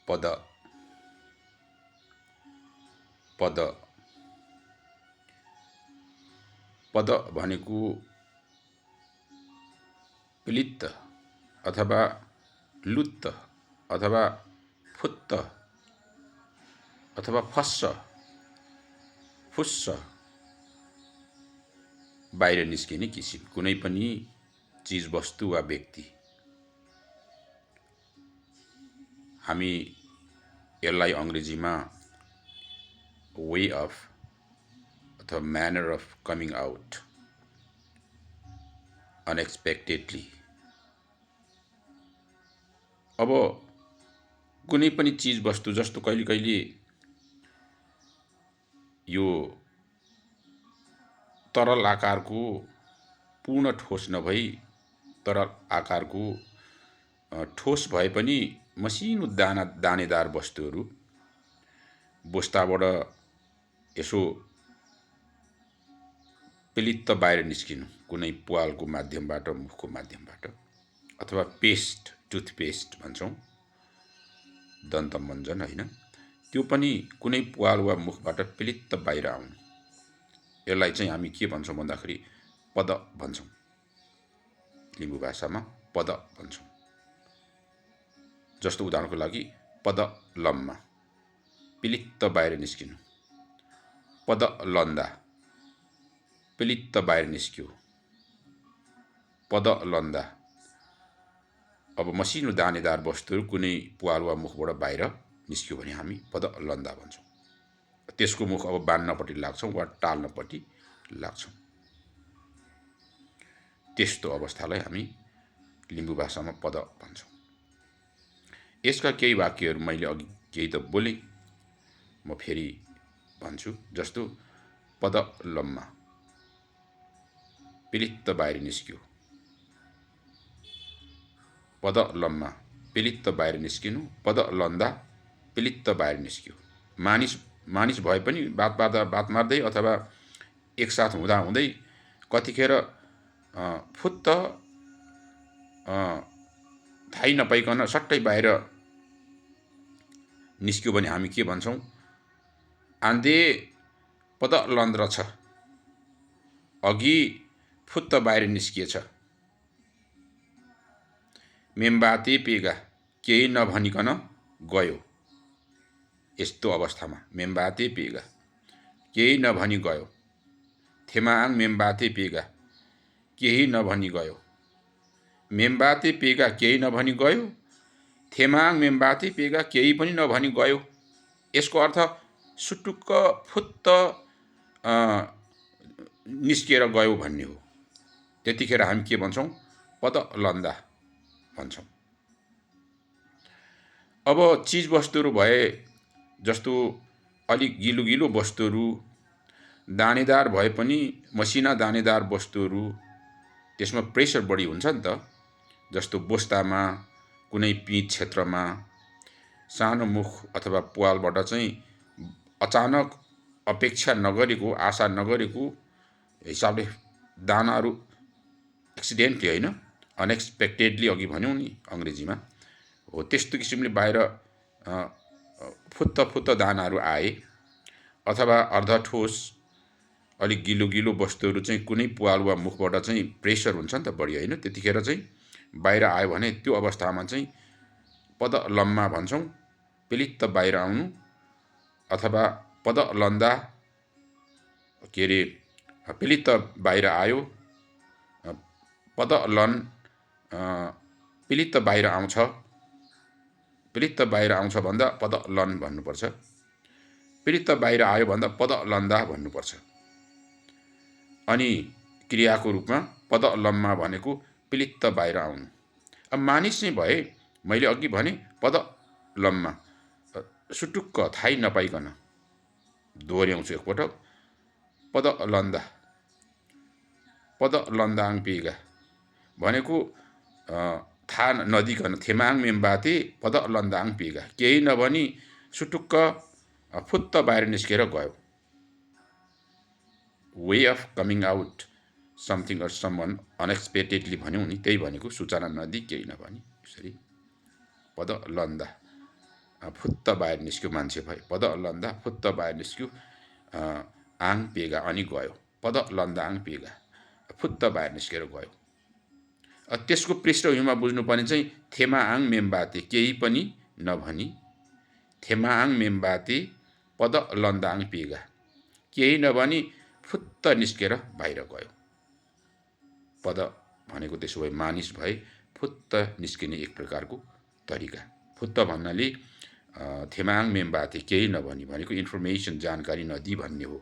पद पद पद भनेको प्लित्त अथवा लुत्त अथवा फुत्त अथवा फस्स फुस्स बाहिर निस्किने किसिम कुनै पनि चीज वस्तु वा व्यक्ति। हामी यसलाई अङ्ग्रेजीमा वे अफ अथवा manner of coming out unexpectedly. अब कुनै पनि चीज वस्तु जस्तो कहिले कहिले यो तरल आकारको पूर्ण ठोस नभई तरल आकारको ठोस भए पनि मसिनो दानेदार वस्तुहरू बोस्ताबाट यसो प्लित्त बाहिर निस्किनु कुनै प्वालको माध्यमबाट मुखको माध्यमबाट अथवा पेस्ट टुथपेस्ट भन्छौँ दन्तमञ्जन होइन, त्यो पनि कुनै प्वाल वा मुखबाट प्लित्त बाहिर आउनु, यसलाई चाहिँ हामी के भन्छौँ भन्दाखेरि पद भन्छौँ। लिम्बू भाषामा पद भन्छौँ। जस्तो उदाहरणको लागि पद लम्मा प्लित्त बाहिर निस्किनु, पद लन्दा प्लित्त बाहिर निस्क्यो, पद लन्दा। अब मसिनो दानेदार वस्तुहरू कुनै प्वाल वा मुखबाट बाहिर निस्क्यो भने हामी पद लन्दा भन्छौँ। त्यसको मुख अब बान्नपट्टि लाग्छौँ वा टाल्नपट्टि लाग्छौँ। त्यस्तो अवस्थालाई हामी लिम्बू भाषामा पद भन्छौँ। यसका केही वाक्यहरू मैले अघि केही त बोलेँ, म फेरि भन्छु। जस्तो पद लम्मा प्लित्त बाहिर निस्क्यो, पद लम्मा प्लित्त बाहिर निस्किनु, पद लन्दा प्लित्त बाहिर निस्क्यो। मानिस भए पनि बात मार्दै अथवा एकसाथ हुँदा हुँदै कतिखेर फुत्त थाहै नपाइकन सट्टै बाहिर निस्क्यो भने हामी के भन्छौँ? आन्दे पद लन्द छ, अघि फुत्त बाहिर निस्किएछ। मेम्बाते पेगा केही नभनिकन गयो। यस्तो अवस्थामा मेम्बाते पेगा केही नभनी गयो। थेमाङ मेम्बाते पेगा केही नभनी गयो। मेम्बाते पेगा केही नभनी गयो, थेमाङ मेम्बाते पेगा केही पनि नभनी गयो। यसको अर्थ सुटुक्क फुत्त निस्किएर गयो भन्ने हो। त्यतिखेर हामी के भन्छौँ? पद लन्दा भन्छौँ। अब चीज वस्तुहरू भए जस्तो अलिक गिलो वस्तुहरू, दानेदार भए पनि मसिना दानेदार वस्तुहरू, त्यसमा प्रेसर बढी हुन्छ नि त। जस्तो बोस्तामा कुनै पिँध क्षेत्रमा सानो मुख अथवा प्वालबाट चाहिँ अचानक अपेक्षा नगरेको, आशा नगरेको हिसाबले दानाहरू एक्सिडेन्टली होइन, अनएक्सपेक्टेडली अघि भन्यौँ नि अङ्ग्रेजीमा हो, त्यस्तो किसिमले बाहिर फुत्त दानाहरू आए। अथवा अर्धठोस अलिक गिलो वस्तुहरू चाहिँ कुनै प्वाल वा मुखबाट चाहिँ प्रेसर हुन्छ नि त बढी होइन, त्यतिखेर चाहिँ बाहिर आयो भने त्यो अवस्थामा चाहिँ पद लम्मा भन्छौँ, प्लित्त बाहिर आउनु। अथवा पद लन्दा के अरे प्लित्त बाहिर आयो, पद लन प्लित्त बाहिर आउँछ। प्लित्त बाहिर आउँछ भन्दा पद लन भन्नुपर्छ। प्लित्त बाहिर आयो भन्दा पद लन्दा भन्नुपर्छ। अनि क्रियाको रूपमा पद लम्मा भनेको प्लित्त बाहिर आउनु। अब मानिस चाहिँ भए मैले अघि भने पद लम्मा सुटुक्क थाहै नपाइकन, दोहोऱ्याउँछु एकपटक, पद लन्दा पद लन्दाङ पेगा भनेको थाहा नदिकन थेमाङ मेम्बाते पद लन्दाङ पेगा केही नभनी सुटुक्क फुत्त बाहिर निस्केर गयो। Way of coming out something or someone unexpectedly भन्यौँ नि, त्यही भनेको सूचना नदिई केही नभनी यसरी पद लन्दा फुत्त बाहिर निस्क्यो मान्छे भए पद लन्दा फुत्त बाहिर निस्क्यो आङ पेगा अनि गयो पद लन्दा आङ पेगा फुत्त बाहिर निस्केर गयो। त्यसको पृष्ठभूमिमा बुझ्नुपर्ने चाहिँ थेमाआङ मेम्बाते केही पनि नभनी थेमाआङ मेम्बाते पद लन्दाङ पेगा केही नभनी फुत्त निस्केर बाहिर गयो। पद भनेको त्यसो भए मानिस भए फुत्त निस्किने एक प्रकारको तरिका। फुत्त भन्नाले थेमाआङ मेम्बाते केही नभनी भनेको इन्फर्मेसन जानकारी नदिई भन्ने हो।